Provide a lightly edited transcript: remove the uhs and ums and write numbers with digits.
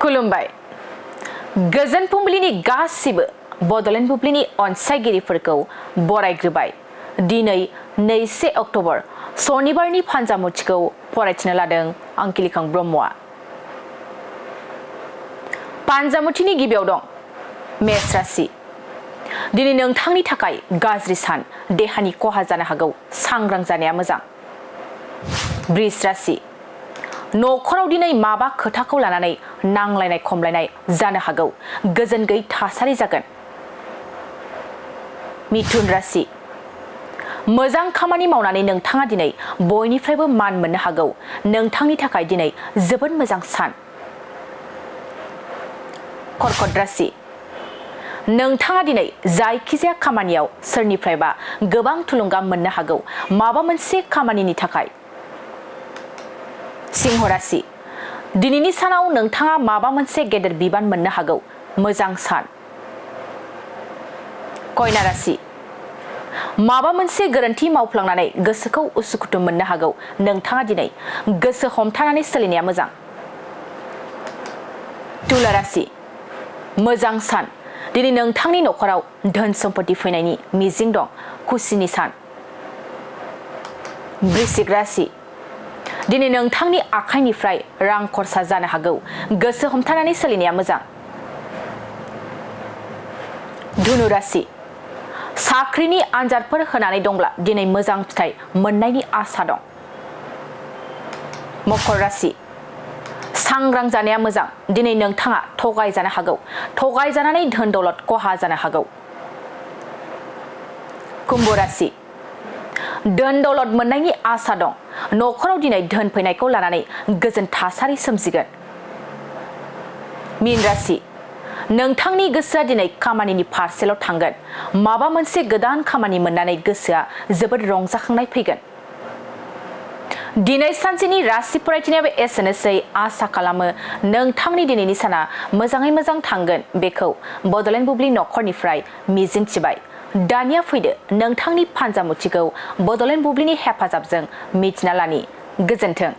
खुलुमबाय गोजोन फुंबिलिनि गासिबो बड'लेण्ड बुब्लिनि अनसायगिरिफोरखौ बरायग्रोबाय दिनै 2 अक्ट'बर सनिबारनि फानजामुथिखौ फरायथिनो लादों आंखिलिखां ब्रह्मआ फानजामुथिनि गिबियाव दं मेष राशि दिनै नोंथांनि थाखाय गाज्रि सान देहानि खहा जानो हागौ सांग्रां जानाया मोजां वृष राशि न'खराव दिनै माबा खोथाखौ लानानै नांलायनाय खमलायनाय जानो हागौ गोजोन गैयै थासारि जागोन मिथुन राशि मोजां खामानि मावनानै नोंथाङा दिनै बयनिफ्रायबो मान मोननो हागौ नोंथांनि थाखाय दिनै जोबोद मोजां सान कर्कट राशि नोंथाङा दिनै जायखिजाया खामानियाव सोरनिफ्रायबा गोबां थुलुंगा मोननो हागौ माबा मोनसे खामानिनि थाखाय सिंह राशि दिनैनि सानाव नोंथाङा माबा मोनसे गेदेर बिबान मोननो हागौ मोजां सान कन्या राशि माबा मोनसे गोरोन्थि मावफ्लांनानै गोसोखौ उसुखुथु मोननो हागौ नोंथाङा दिनै गोसो हमथानानै सोलिनाया मोजां तुला राशि मोजां सान दिनै नोंथांनि न'खराव धोन सम्पति फैनायनि मिजिं दं खुसिनि सान वृश्चिक राशि दिनै नोंथांनि आखाइनिफ्राय रां खरसा जानो हागौ गोसो हमथानानै सोलिनाया मोजां धनु राशि साख्रिनि आनजादफोर होनानै दंब्ला दिनै मोजां फिथाइ मोननायनि आसा दं मकर राशि सांग्रां जानाया मोजां दिनै नोंथाङा थगायजानो हागौ थगायजानानै धोन दौलत खहा जानो हागौ कुम्भ राशि धोन दौलत मोननायनि आसा दं न'खराव दिनै धोन फैनायखौ लानानै गोजोन थासारि सोमजिगोन मीन राशि नोंथांनि गोसोआ दिनै खामानिनि फारसेल' थांगोन माबा मोनसे गोदान खामानि मोननानै गोसोआ जोबोद रंजाखांनाय फैगोन दिनै सानसेनि राशि फरायथिनायाबो एसेनोसै आसा खालामो नोंथांनि दिनैनि साना मोजाङै मोजां थांगोन बेखौ बड'लेण्ड बुब्लि न'खरनिफ्राय मिजिंथिबाय दानिया फैदो नोंथांनि फानजामुथिखौ बड'लेण्ड बुब्लिनि हेफाजाबजों मिथिना लानि गोजोन्थों।